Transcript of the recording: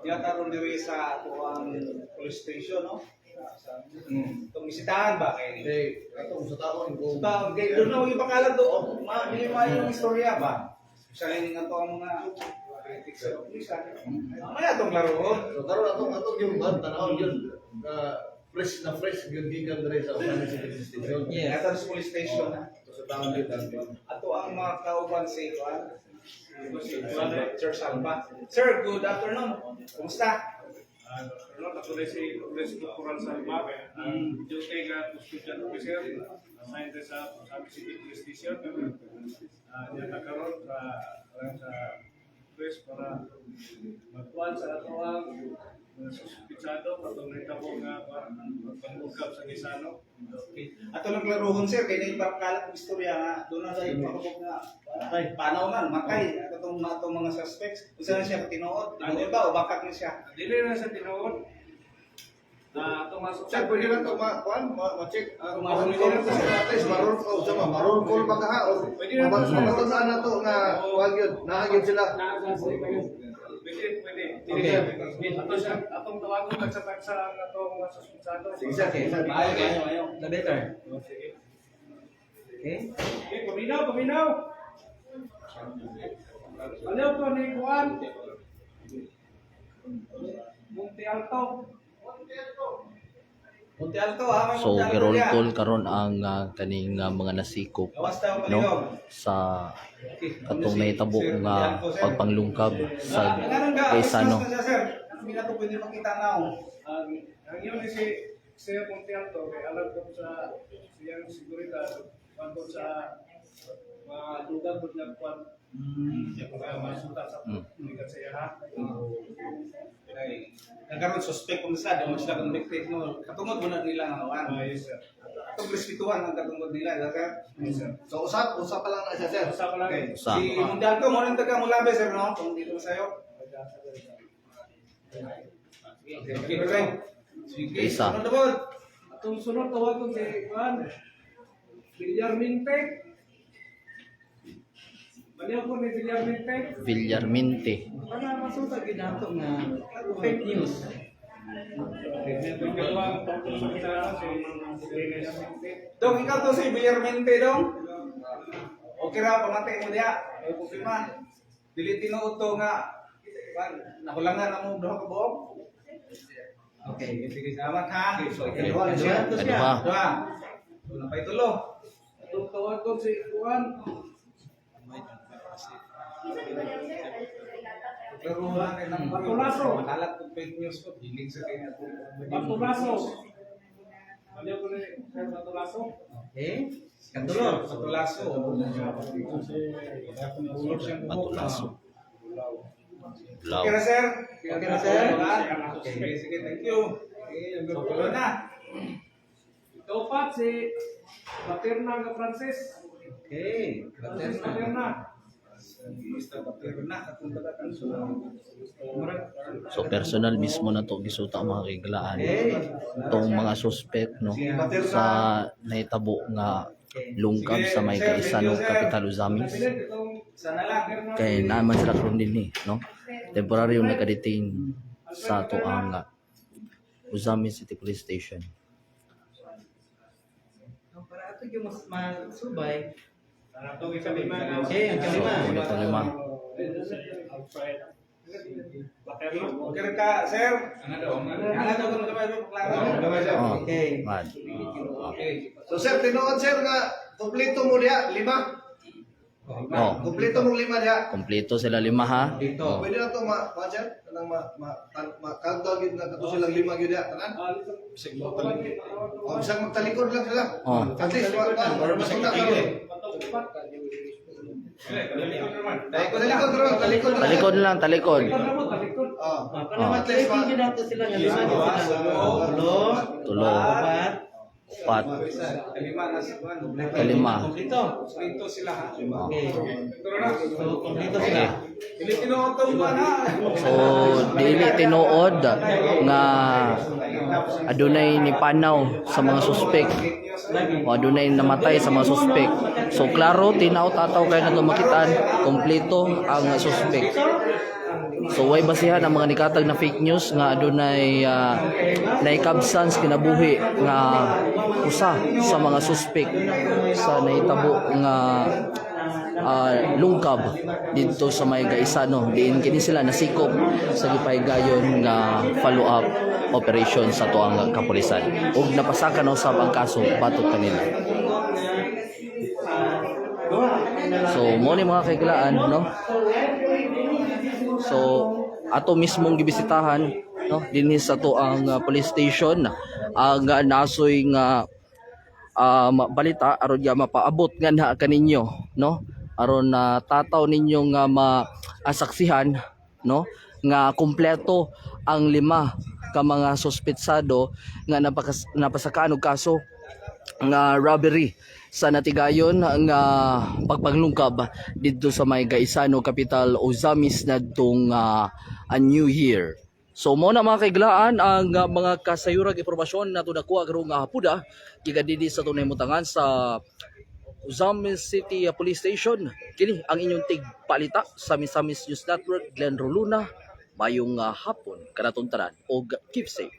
Diya karon diri sa atoang police station, no? Itong bisitahan ba kay Kay atong sa taon kung Sa kay doon na ipakalat do. Ma dili maayo ang istorya ba? Especially ning ato ang mga critics sa pulisan. Mamaya atong laro. So karon atong yung ban tanawon yun na fresh na fresh gyud gikan diri sa Ozamiz City Police Station. Yes. Ato sa police station na. Ato sa taon gyud ato. Ato ang mga kauban si Juan. Si Sir Salva. Sir, good afternoon. Kumusta? Ano, ako na si Police Corporal Salva, ang duty nga custodian officer, assigned sa Ozamiz City Police Station. Diyan na karon sa parang sa press para magkuhan sa atoang mga suspitsado katong nahitabo nga pagpanglungkab sa Gaisano. Okay. Ato lang klarohon, sir, kay naipakalat ang istorya nga doon na sa ipakabog nga panaw man matay ato tong atong mga suspects. Unsa na siya tinuod? Tinuod ba o bakak ni siya? Dili na sa tinuod. Na atong mga Sir, pwede lang to ma kuan ma, ma-check ang Ma- roll call sa at least ma-roll call sa ma-roll call ba ka ha or Pwede na to, sir. mapatunan na to nga kuan gyud naa gyud sila. Pwede, pwede. Okay. Ato siya, atong tawagon tagsa-tagsa ang atong mga suspitsado. Sige sir, sige sir. Maayo, maayo, maayo. The better. Oh, sige. Okay? Okay, paminaw, paminaw. Ano po ni Juan? Monte Alto. Monte Alto ha, may So Monte Alto gi-roll diya. call karon ang kaning mga nasikop, Gawas tayo no, palihog. sa Okay. katong nahitabo Sir, nga Monte Alto, sir. pagpanglungkab sa Nganong ga, Gaisano. Christmas na siya, sir. Hindi na to pwede makita now. Ang yun ni si Sir Monte Alto, kay alam ko sa siyang seguridad, kung sa mga lugar po niya kuan. Kaya masuta sa gikan sa iya ha. Kay nagkaroon suspect kung sa, di mo sila convicted, no. Katungod mo na nila nga kuan. Ah, yes sir. Atong respetuhan ang katungod nila, di ba, sir? Yes sir. So usap usap pa lang na siya, sir. Usa pa lang. Okay. Usa. Si Monte Alto, mo rin taga Mulabe, sir, no? Kung dito sa'yo. Okay, okay. Sige, Isa. sunod na po. Atong sunod tawagon si Juan. Villarminte. Baliw ko ni Villarminte. Villarminte. Para masuta gid nato nga fake news. Dong, ikaw to si Villarmente, dong. Okay ra, pamati mo diha. May problema. Dili tinuod to nga kuan, nakulangan ang mong duha ka buok. Okay. Sige, sige, salamat ha. So, Okay. ikaduha na siya. Ikaduha to siya. Kaduha. Duha. Wala pa itulo. Atong tawagon si Juan. Pero wala kay nang Batulaso. Makalat kung fake news ko, hilig sa kanya. Batulaso. Baliw ko ni Sir Batulaso. Okay. Katulo. Batulaso. Batulaso. Bulaw. Okay na, sir? Okay na, sir? Okay, sige, sige, thank you. Okay, so, tuloy na. Kaupat si Paterna nga Francis. Okay. Francis Paterna. Mr. Paterna, katong batakan. So personal mismo na to gisuta, mga kahigalaan, Okay. tong mga suspect, no, sa nahitabo nga lungkab sa may Gaisano, Capital Ozamiz. Nabilin itong Sana lang. Kay naman sila karon dinhi, no, temporary yung naka-detain sa ato ang Ozamiz City Police Station. Para ato yung mas masubay. Atong ikalima. Okay, ang So kalima. muna itong lima. Alfred. Paterna. Okay ka, sir? Ano daw kung kamay mo klaro? Oh, Okay. mad. Okay. So sir, tinuod sir nga kompleto mo diha lima. Oh, Kompleto mong lima diha. kompleto sila lima ha. Kompleto. Oh. Pwede na to ma kuan sir, kanang ma ma, tan, ma countdown gyud na kato silang lima gyud diha tanan. O bisag magtalikod lang sila. Oh. At least ma kuan masuta karon. Talikod lang. Talikod ron, talikod ron. Talikod lang, talikod. Oh. Para Oh. ma-tracking gid nato sila nga lima gid sila. Tulo, Tulo, upat, upat, Kalima na si Juan. kalima. kompleto. Kompleto sila ha. Okay. So kompleto Okay. sila. Dili tinuod tong kuan ha. So dili tinuod nga adunay ni panaw sa mga suspect o adunay namatay sa mga suspect. So klaro tinaw tataw kay nato makitaan kompleto ang suspect. So way basihan ang mga nikatag na fake news nga adunay naikabsan sa kinabuhi nga usa sa mga suspect sa nahitabo nga lungkab didto sa may Gaisano, diin kini sila nasikop sa gipahigayon nga follow up operation sa tuang kapulisan ug napasaka na usab ang kaso batok kanila. So mo ni, mga kaiglaan, no? So ato mismong gibisitahan, no, dinhi sa ato ang police station ang nasoy nga balita aron nga mapaabot nga na kaninyo, no, aron na tataw ninyo nga maasaksihan, no, nga kumpleto ang lima ka mga suspetsado nga napasakaan og kaso nga robbery sa natigayon nga pagpanglungkab didto sa may Gaisano Capital, Ozamis nadtong a New Year. So mo na, mga kaiglaan, ang mga kasayurag impormasyon nato nakuha karong nga hapuda gikan dinhi sa tunay mutangan sa Ozamis City Police Station. Kini ang inyong tigpalita sa Misamis News Network, Glenn Roluna. Mayong hapon kanaton tanan og keep safe.